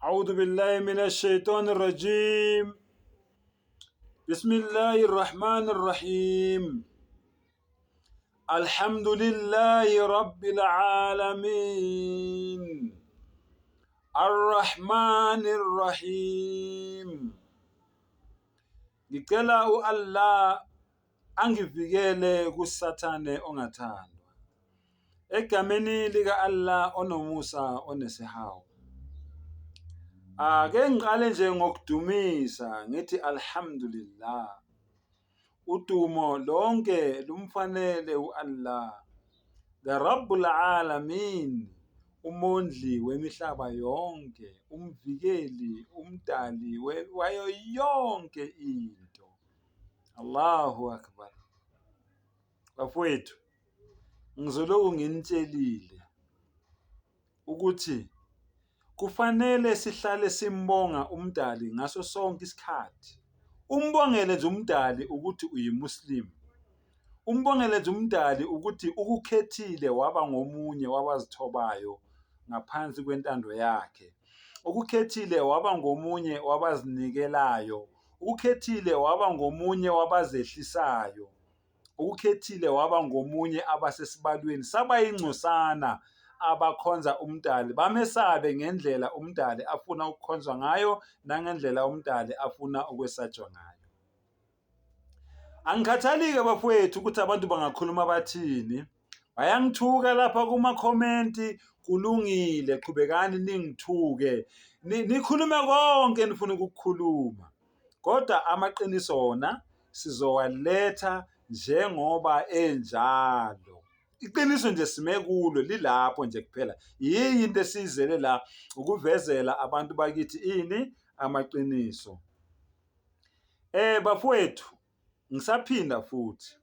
أعوذ بالله من الشيطان الرجيم بسم الله الرحمن الرحيم الحمد لله رب العالمين الرحمن الرحيم Ngicela u-Allah angivikele kuSathane ongathandwa. Egameni lika-Allah onomusa onesihawu. Ake ngiqale nje ngokudumisa ngithi alhamdulillah. Udumo lonke lumfanele u-Allah, the Rabbul Alamin, umondli wemihlaba yonke, umvikeli, umdali wayo yonke into. Allahu Akbar. Bafowethu, ngizolokhu nginitshelile ukuthi kufanele sihlale simbonga uMdali ngaso sonke isikhathi. Umbongele nje uMdali ukuthi uyiMuslim. Umbongele nje uMdali ukuthi ukukhethile waba ngomunye wabazithobayo ngaphansi kwentando yakhe. Ukukhethile waba ngomunye wabazinikelayo. Ukukhethile waba ngomunye wabazehlisayo. Ukukhethile waba ngomunye abasesibalweni sabayingcosana abakhonza uMdali bamesabe ngendlela uMdali afuna ukukhonzwa ngayo nangendlela uMdali afuna ukwesatshwa ngayo. Angikhathali-ke bafowethu ukuthi abantu bangakhuluma bathini. Bayangithuka lapha kumakhomenti, kulungile qhubekani ningithuke. Nikhulume konke enifuna ukukukhuluma. Kodwa amaqiniso wona sizowaletha njengoba enjalo. Iqiniso nje sime kulo lilapho nje kuphela. Yiyo into esiyizele la ukuvezela abantu bakithi ini amaqiniso. Bafowethu ngisaphinda futhi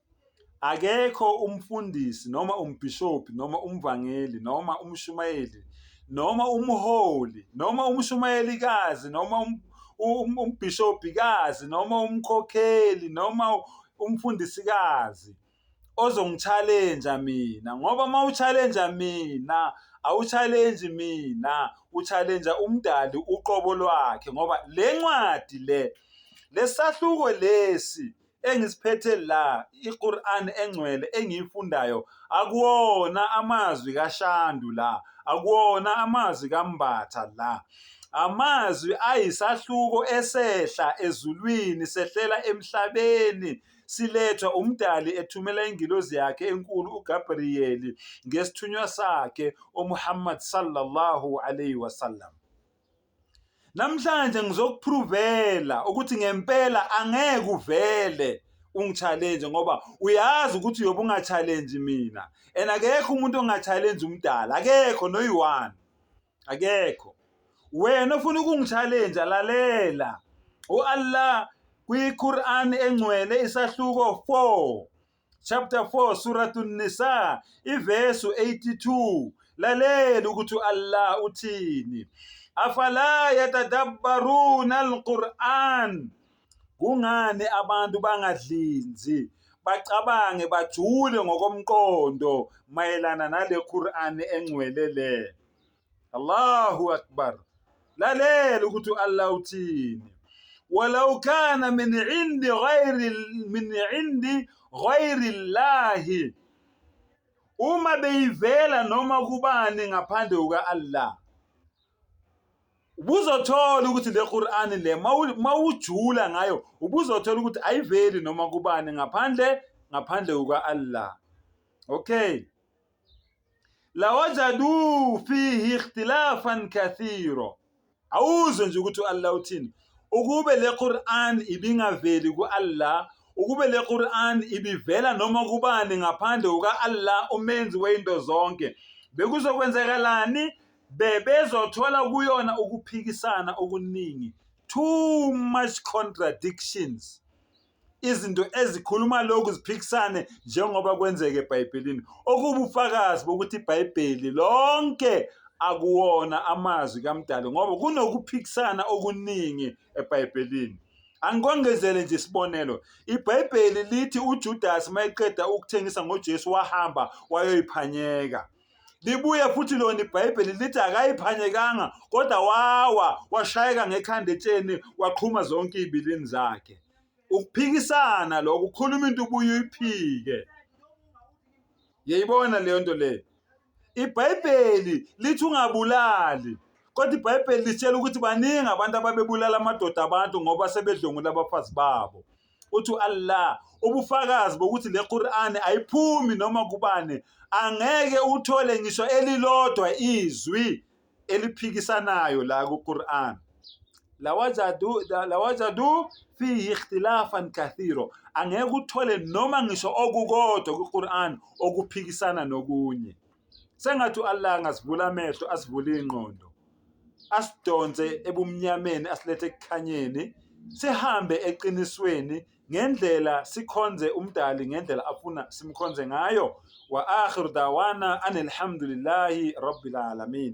akekho umfundisi noma umbhishobhi noma umvangeli noma umshumayeli noma umholi noma umshumayelikazi noma umbhishobhikazi noma umkhokheli noma umfundisikazi ozongi-challenge mina ngoba uma u-challenge mina awu-challenge mina u-challenge umdali uqobo lwakhe ngoba le ncwadi le lesahluko lesi engisiphethe la iQur'an engcwele engiyifundayo akuwona amazwi kaShandu la akuwona amazwi kaMbatha la amazwi ayisahluko esehla ezulwini sehlela emhlabeni silethwa uMdali ethumela ingilozi yakhe enkulu uGabriyeli ngesithunywa sakhe uMuhammad sallallahu alayhi wasallam. Namhlanje ngizokuphruvela ukuthi ngempela angeke uvele ungi-challenge ngoba uyazi ukuthi uyobe unga-challenge mina and akekho umuntu onga-challenge umdala akekho noyi-one akekho wena ofuna ukungi-challenge lalela u-Allah kwi-Quran engcwele isahluko 4 chapter 4 Suratun Nisa ivesu 82 lalela ukuthi u-Allah uthini afala yatadabbaruna al-Quran kungani abantu bangadlinzi bacabange bajule ngokomqondo mayelana nale Quran engcwele le Allahu Akbar lalela ukuthi u-Allah uthini walau kana min indi ghairi min indi ghairi llahi uma beyivela noma kubani ngaphandle kuka-Allah ubuzothola ukuthi le Qur'an le mawujula ngayo ubuzothola ukuthi ayiveli noma kubani ngaphandle ngaphandle kuka-Allah okay lawajadu fihi ikhtilafan kathira awuzwe nje ukuthi u-Allah uthini ukube le Qur'an ibingaveli ku-Allah ukube le Qur'an ibivela noma kubani ngaphandle kuka-Allah umenzi weyinto zonke bekuzokwenzakalani bebezothola kuyona ukuphikisana okuningi too much contradictions izinto ezikhuluma lokhu ziphikisane njengoba kwenzeka eBhayibhelini okubufakazi bokuthi iBhayibheli lonke akuwona amazwi kaMdali ngoba kunokuphikisana okuningi eBhayibhelini Angikongezele nje isibonelo iBhayibheli lithi uJudas mayeqeda ukuthengisa ngoJesu wahamba wayoyiphanyeka. Libuye futhi lona iBhayibheli lithi akayiphanyekanga kodwa wawa washayeka ngekhanda etsheni waqhuma zonke iy'bilini zakhe. Ukuphikisana lokho, ukhuluma into ubuye uyiphike. Yayibona leyo nto leyo. IBhayibheli lithi ungabulali kodwa iBhayibheli litshela ukuthi baningi abantu ababebulala amadoda abantu ngoba sebedlwengula abafazi babo. Uthi u-Allah ubufakazi bokuthi le Qur'an ayiphumi noma kubani angeke uthole ngisho elilodwa izwi eliphikisanayo la ku-Qur'an. Lawajadu lawajadu fihi ikhtilafan kathiro angeke uthole noma ngisho okukodwa kwi-Qur'an okuphikisana nokunye. Sengathi u-Allah angasivula amehlo asivule ingqondo asidonse ebumnyameni asilethe ekukhanyeni sihambe eqinisweni ngendlela sikhonze umdali ngendlela afuna simkhonze ngayo wa akhiru dawana anilhamdulillahi rabbil alamin.